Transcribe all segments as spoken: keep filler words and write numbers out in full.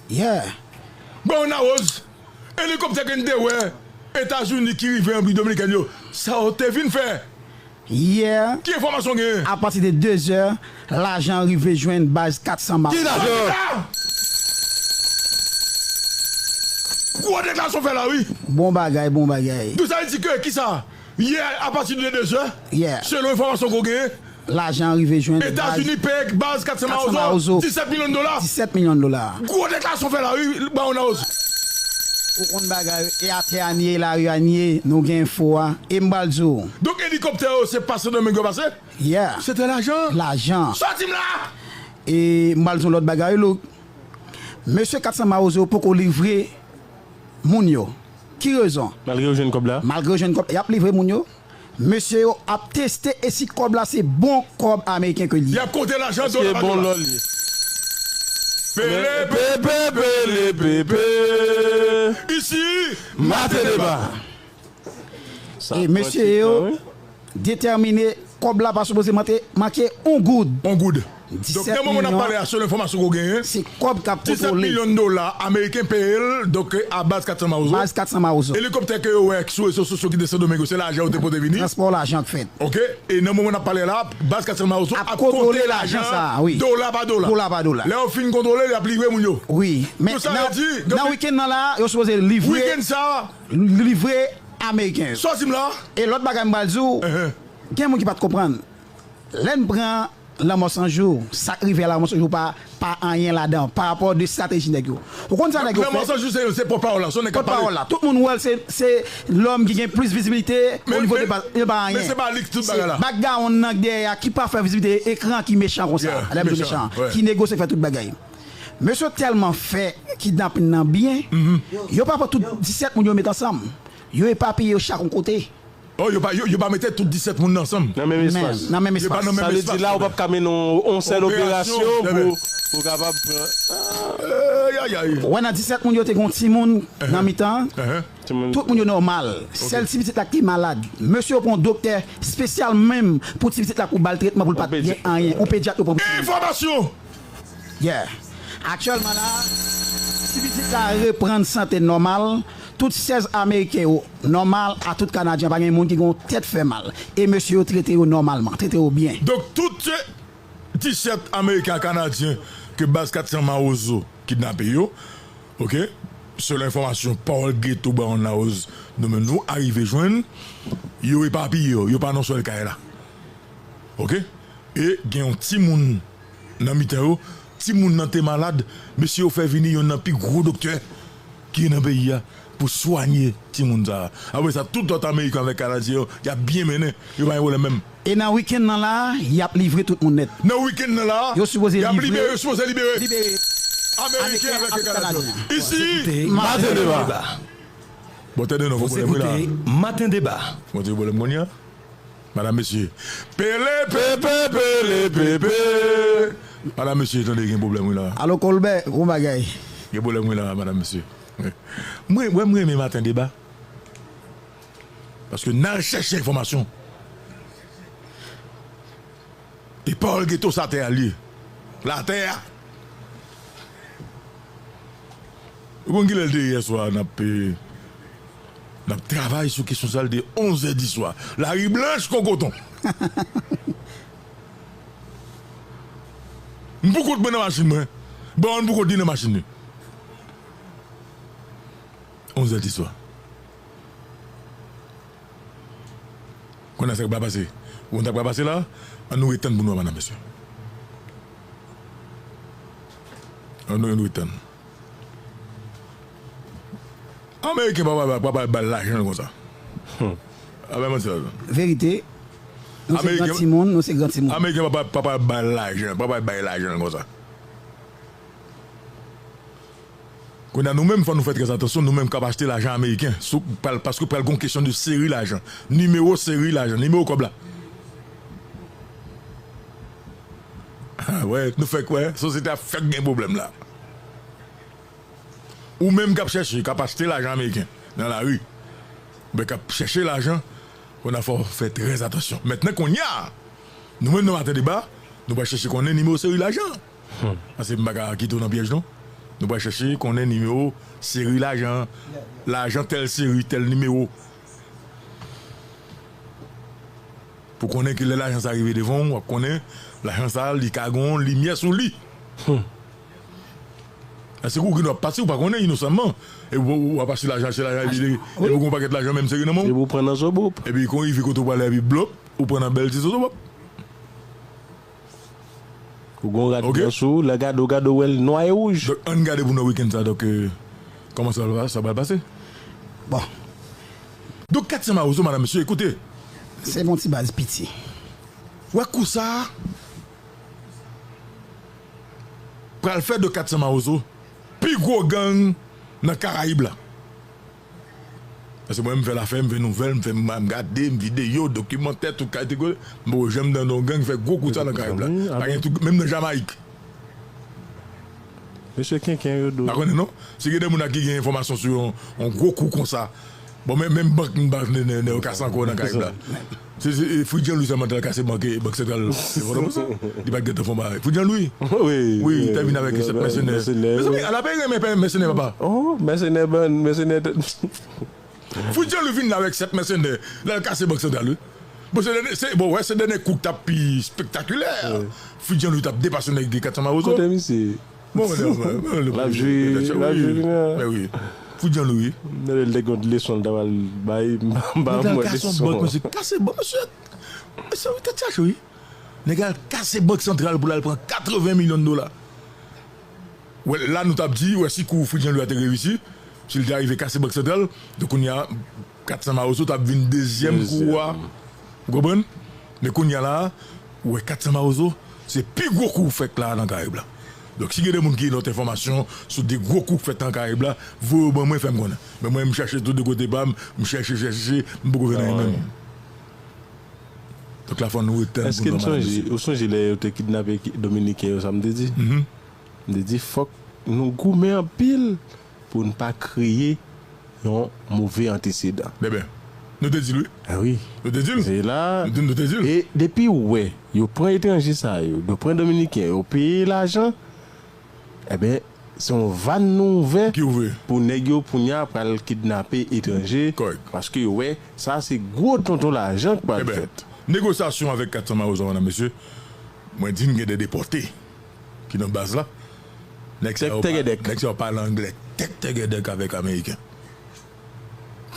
Yeah. Bon, Narose, elikoptè ke n te wè Etazini ki rive Repiblik Dominikèn yo, sa yo te vin fè? Yeah. Ki enfòmasyon w genyen? Apati de de zè, lajan rive jwenn baz kat san Mawozo. Ki lajan? Gwo deklarasyon fè la, wi. Bon bagay, bon bagay. Donk sa vle di ke, kisa? Yè, apati de de zè, yeah, selon enfòmasyon ke w genyen, lajan rive jwenn Etazini peye baz kat san Mawozo disèt milyon dola. Disèt milyon dola. Gwo deklarasyon fè la, wi, Baron Narose. Ou konn bagay, e atè a n ye, lari a n ye, nou gen enfo a, e m pral di w. Donk elikoptè yo, se pa Sendomeng yo pase? Yeah. Se te lajan. Lajan. Sa w di m la? E m pral di w lòt bagay, Louk. Mesye kat san Mawozo poko livre moun yo. Ki rezon? Malgre yo jwenn kòb la? Malgre yo jwenn kòb, y ap livre moun yo. Mesye yo ap teste e si kòb la se bon kòb ameriken ke li ye. Y ap konte lajan, dola pa bon dola. Lò li ye. Pele, pe, pe, pele, pe, pe. Isi, Maten Deba. E mesye yo detèmine, kòb la pa sipoze mante, manke yon goud. Yon goud. Donk, nan moman n ap pale a, selon enfòmasyon ke w genyen, se kòb k ap kontwole. Disèt milyon dola ameriken peye l, donk, a baz kat san Mawozo. Baz kat san Mawozo. Elikoptè ke yo wè sou rezo sosyo ki te Sendomeng yo, se lajan yo te pote vini. Transpò lajan k fèt. Oke? E nan moman n ap pale la, baz kat san Mawozo ap konte lajan sa, wi, dola pa dola. Dola pa dola. Lè yo fin kontwole, y ap livre moun yo. Wi, men nan wikenn nan la, yo sipoze livre, livre ameriken yo. Sa w di m la? E lòt bagay m pral di w, gen moun ki pa t konprann. Lè n pran Lanmò San Jou, sa k rive a Lanmò San Jou pa, pa anyen ladan, pa rapò de estrateji nèg yo. Ou konn sa nèg yo fè? Lanmò San Jou se, se pòtpawòl la, se yon nèg k ap pale. Pòtpawòl la. Tout moun wè l se, se lòm ki gen plis vizibilite o nivo de baz, men pa anyen. Men se pa li k tout bagay la. Se background nan k dèyè a ki pa fè vizibilite, ekran ki mechan konsa. Lè m di mechan, ki negosye fè tout bagay. Mesye yo tèlman fè kidnapin nan byen, yo pa pran tout disèt moun yo met ansanm. Yo epapiye yo chak yon kote. Oh, yo pa, yo, yo pa mete tout disèt moun nan ansanm. Nan menm espas. Nan menm espas. Yo pa nan menm espas. Sa vle di la, ou p ap ka mennen yon, yon sèl operasyon pou, pou kapab pran. Ay, ay, ay. Ou wè nan disèt moun yo te gen yon timoun nan mitan. Tout moun yo nòmal. Sèl ti pitit la ki te malad. Mesye yo pran yon doktè espesyal menm pou ti pitit la pou ba l tretman pou l pa t gen anyen. Yon pedyat yo pran pou ti pitit. Enfòmasyon! Yeah. Aktyèlman la, ti pitit la reprann sante nòmal. Tout sèz Ameriken yo nòmal, a tout Kanadyen, pa gen moun ki gen yon tèt fè mal. E mesye yo trete yo nòmalman, trete yo byen. Donk, tout disèt Ameriken ak Kanadyen ke baz kat san Mawozo kidnape yo, oke, selon enfòmasyon Pawòl Geto Baron Larose nou menm nou arive jwenn, yo epapiye yo, yo pa nan sèl kay la. Oke? E gen yon timoun nan mitan yo, timoun nan te malad, mesye yo fè vini yonn nan pi gwo doktè ki gen nan peyi a pou swanye timoun sa a. Apre sa, tout lòt Ameriken avèk Kanadyen yo, y ap byen mennen, yo pa gen pwoblèm menm. E nan wikenn nan la, y ap livre tout moun nèt. Nan wikenn nan la, yo sipoze y ap libere, yo sipoze libere. Libere Ameriken avèk Kanadyen. Isi, Maten Deba. Bon, tande non, gon pwoblèm wi la. Vous écoutez Maten Deba. Bon, te pwoblèm kounye a. Madam, mesye. Pele, pepe, pele, pepe. Madam, mesye, tande, gen pwoblèm wi la. Alo, Kolbè, bon bagay. Gen pwoblèm wi la, madam, mesye. Mwen, wè, mwen renmen Maten Deba. Paske n al chèche enfòmasyon. E Pawòl Geto sa tè a l ye. La tè a. Ou konn kilè l te ye yè swa, n ap, eh, n ap travay sou kesyon sa a, l te onz è di swa. Lari blanch kon koton. M pou kont mwen nan machin mwen. Bon, m pou kont li nan machin li. Onz è di swa. Kounye a sa k pral pase. Ou konn sa k pral pase la? Ann nou ret tann pou nou wè, madam, mesye. Ann nou, ann nou ret tann. Ameriken pa pral, pa pral bay lajan konsa. A bay manti la. Verite. Nou se gran timoun, nou se gran timoun. Ameriken pa pral, pa pral bay lajan, pa pral bay lajan konsa. Kounye a nou menm, fò nou fè trè atansyon, nou menm k ap achte lajan ameriken, sou, pral, paske pral gon kesyon de seri lajan, nimewo seri lajan, nimewo kòb la. Ah, wè, nou fèk wè, sosyete a fèk gen pwoblèm la. Ou menm k ap chèche, k ap achte lajan ameriken nan lari, oubyen k ap chèche lajan, kounye a fò w fè trè atansyon. Mentnan, kounye a, nou menm nan Maten Deba, nou pral chèche konnen nimewo seri lajan. Paske m pa ka kite w nan pyèj non. Nou pral chèche konnen nimewo, seri lajan, lajan tèl seri, tèl nimewo. Pou konnen ke lè lajan sa rive devan w, w ap konnen lajan sa, li ka gen yon limyè sou li. Èske ou gen dwa pase, ou pa konnen, inosanman. E w, w ap achte lajan, achte lajan, epi, epi ou gen yon pakèt lajan menm seri nan men w. Epi ou pran nan zobop. Epi kon rive kote w prale, epi blop, ou pran nan bèl ti zobop. Ou gon rad nan sou, lè gade w, gade w wè l nwa e wouj. Donk, ann gade pou nou wè wikenn sa, donk, euh, kòman sa va, sa pral pase. Bon. Donk, kat san mawozo, madam, mesye, ekoute. Se yon ti baz piti. Wè kou sa pral fè de kat san mawozo pi gwo gang nan Karayib la. Paske mwen, m fè lafè, m fè nouvèl, m fè, m, m gade, m videyo, dokimantè, tout kalite kote. M poko janm tande yon gang fè gwo kou sa nan Karayib la. Pa gen tout, menm nan Jamayik. Mesye kenken yo do. Pa konnen non. Si gen de moun la ki gen enfòmasyon sou yon, yon gwo kou konsa. Bon, men, menm bank, m pa konnen nèg yo kase ankò nan Karayib la. Se, se, e, Fritz Jean Louis sèlman t al kase bank, e, Bank Santral Pòtoprens. Li pa t gentan fè yon bagay. Fritz Jean Louis. Wi, wi, te vin avèk sèt mèsenè. Mèsenè. Mezanmi, ala pa renmen mèsenè, papa. Oh, mèsenè, bon, mèsenè. Fritz Jean Louis vin la avèk sèt mèsenè. L al kase Bank Santral, wi. Bon, se dènye, se, bon, wè, se dènye kou k t ap pi spektakilè. Wi. Fritz Jean Louis t ap depase nèg de kat san mawozo. Kote misye? Bon, l ap jwe, l ap jwe, wi. Fritz Jean Louis. Nèg la gen yon leson l ta pral bay, m pa mwen leson. Nèg la kase yon bank, mesye, kase bank, mesye. Mesye, tèt chaje, wi. Nèg la kase Bank Santral pou l al pran katreven milyon dola. Wè, la nou t ap di, wè, si kou Fritz Jean Louis a te reyisi, si l te arive kase Bank Santral, donk kounye a, kat san mawozo t ap vin dezyèm kou a. Ou konprann? Men kounye a la, ou wè kat san mawozo, se pi gwo kou fèk la nan Karayib la. Donk, si gen de moun ki gen lòt enfòmasyon sou de gwo kou k fèt nan Karayib la, voye yo ban mwen, fè m konnen. Men mwen, m chache tou de kote pa m, m chache, chache, m poko jwenn anyen menm. Donk, la fò nou ret tann pou nou, madam, mesye. Èske n sonje, ou sonje lè yo te kidnape ki-, Dominiken yo, sa m te di? M te di, fòk nou goumen anpil pou n pa kreye yon move antesedan. Ebyen, nou te di l, wi. A wi. Nou te di l. Se la. Nou te, nou te di l. E depi w wè, yo pran etranje sa yo, yo pran Dominiken, yo peye lajan, ebyen, se yon vàn nou ouvè pou nèg yo, kounye a, pral kidnape etranje, paske yo wè, sa se gwo tonton lajan k pral fèt. Negosyasyon avèk kat san mawozo, madam, mesye, mwen di n gen de depòte ki nan baz la. Nèg sa yo pa-, nèg sa yo pale anglè tèk tègèdèk avèk Ameriken.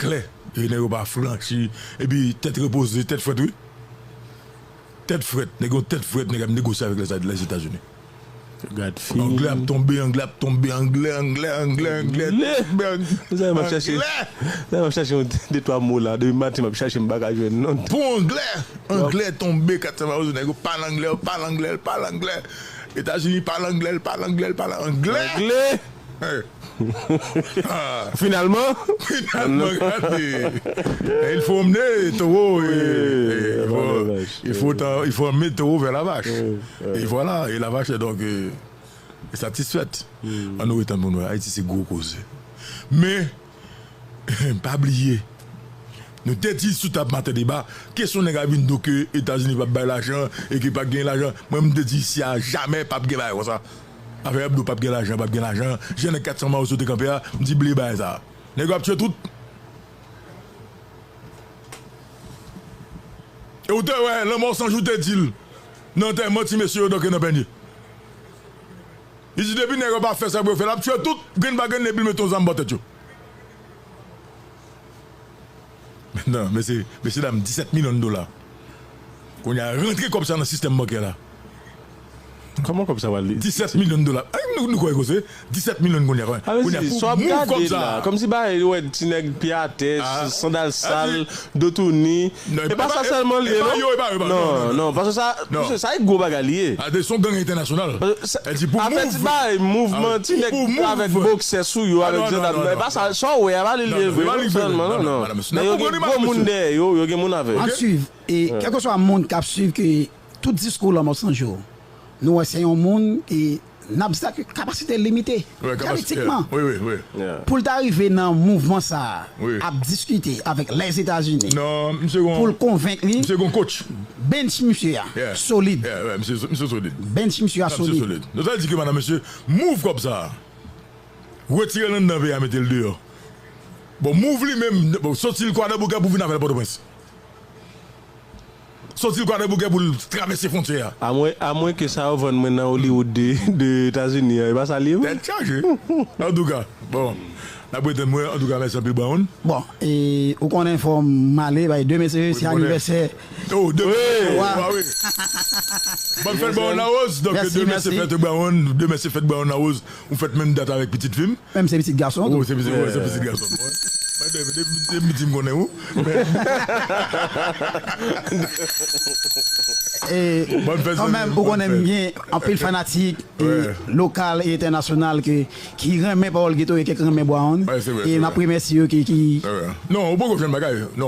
Klè. E nèg yo pa franchi. Epi tèt repoze, tèt frèt, wi. Tèt frèt. Nèg yo tèt frèt, nèg ap negosye avèk Lèzetazini. Gad fini. Anglè ap tonbe, anglè ap tonbe, anglè, anglè, anglè, anglè, tonbe, anglè. Sa m ap chache. Sa m ap chache yon de twa mo la. Depi maten m ap chache, m pa ka jwenn non. Pou anglè. Anglè tonbe, kat san mawozo, nèg yo pale anglè, yo pale anglè, yo pale anglè. Etazini pale anglè, l pale anglè, l pale anglè. Anglè. Finalman. Finalman, gade. Il faut emmener taureau, et, et il faut, il faut, il faut emmener taureau vers la vache. Et voilà, et la vache est donc, euh, satisfaite. Ann nou ret tann pou nou wè. Ayiti se gwo koze. Men, pa bliye, nou te di sou tab Maten Deba, kesyon nèg ap vin di w ke Etazini p ap bay lajan e ke p ap gen lajan. Mwen, m te di isi a, jamè p ap gen bagay konsa. Afè y ap di w p ap gen lajan, p ap gen lajan. Jan nèg kat san mawozo te kanpe a, m di bliye bagay sa. Nèg yo ap tiye tout. E ou te wè, Lanmò San Jou te di l nan antèman ti mesye yo, donk nan Pènye. Li di depi nèg yo pa fè sa pou yo fè, l ap tiye tout grenn pa grenn epi l mete yon zam bò tèt yo. Mentnan, mesye, mesye dam, disèt milyon dola. Kounye a, rantre kòb sa nan sistèm bankè la. Kòman kòb sa pral li? Disèt milyon dola. Ay, nou, nou kwè koze? Disèt milyon kounye a, kounye a, kounye a pou move kòb sa. Kòmsi bagay, wè, ti nèg pye atè, sandal sal, do touni. E pa sa sèlman l ye, non? Non, non, paske sa, sa e gwo bagay li ye. Se yon gang entènasyonal. Afè ti bagay, mouvman ti nèg avèk boksè sou yo, avèk zandam, e pa sa, sa w wè a, pa li l ye vre, non, sèlman, non, non. Nèg yo gen gwo moun dèyè yo, yo gen moun avè yo. N ap swiv, e kèlkeswa moun k ap swiv ke tout diskou Lanmò San Jou, nou wè se yon moun, e, n ap di sa ke kapasite l limite, jenetikman. Pou l ta rive nan mouvman sa a, ap diskite avèk Lèzetazini, pou l konvenk li, bench misye a solid. Bench misye a solid. Nou ta di ke, madan mesye, move kòb sa a. Retire l anndan peyi a, mete l deyò. Bon, Move li menm, bon, soti l Kwadèboukè pou vin avè l Pòtoprens. Soti l Kwadèboukè pou l travèse fwontyè a. Amwen, amwen ke sa yo vann mwen nan Hollywood de, de Etazini an, e pa sa l ye vre? Tèt chaje. Antouka, bon, n ap rete mwen, antouka, mèsi anpil, Brown. Bon, e ou konnen fò m ale, bay demen se, se anivèsè. Oh, demen, wi. Wa, wi. Bòn fèt Brown Larose, donk demen se fèt Brown, demen se fèt Brown Larose, ou fèt menm dat avèk pitit fi m. Menm se pitit gason tou. Oh, se pitit, se pitit gason. Mwen, depi, depi, depi piti m konnen ou. E, kanmenm, ou konnen m gen anpil fanatik, e, lokal e entènasyonal ke, ki renmen pawòl geto e ki renmen Brown. E m ap remèsye yo ki, ki... Non, ou poko fè yon bagay. Non.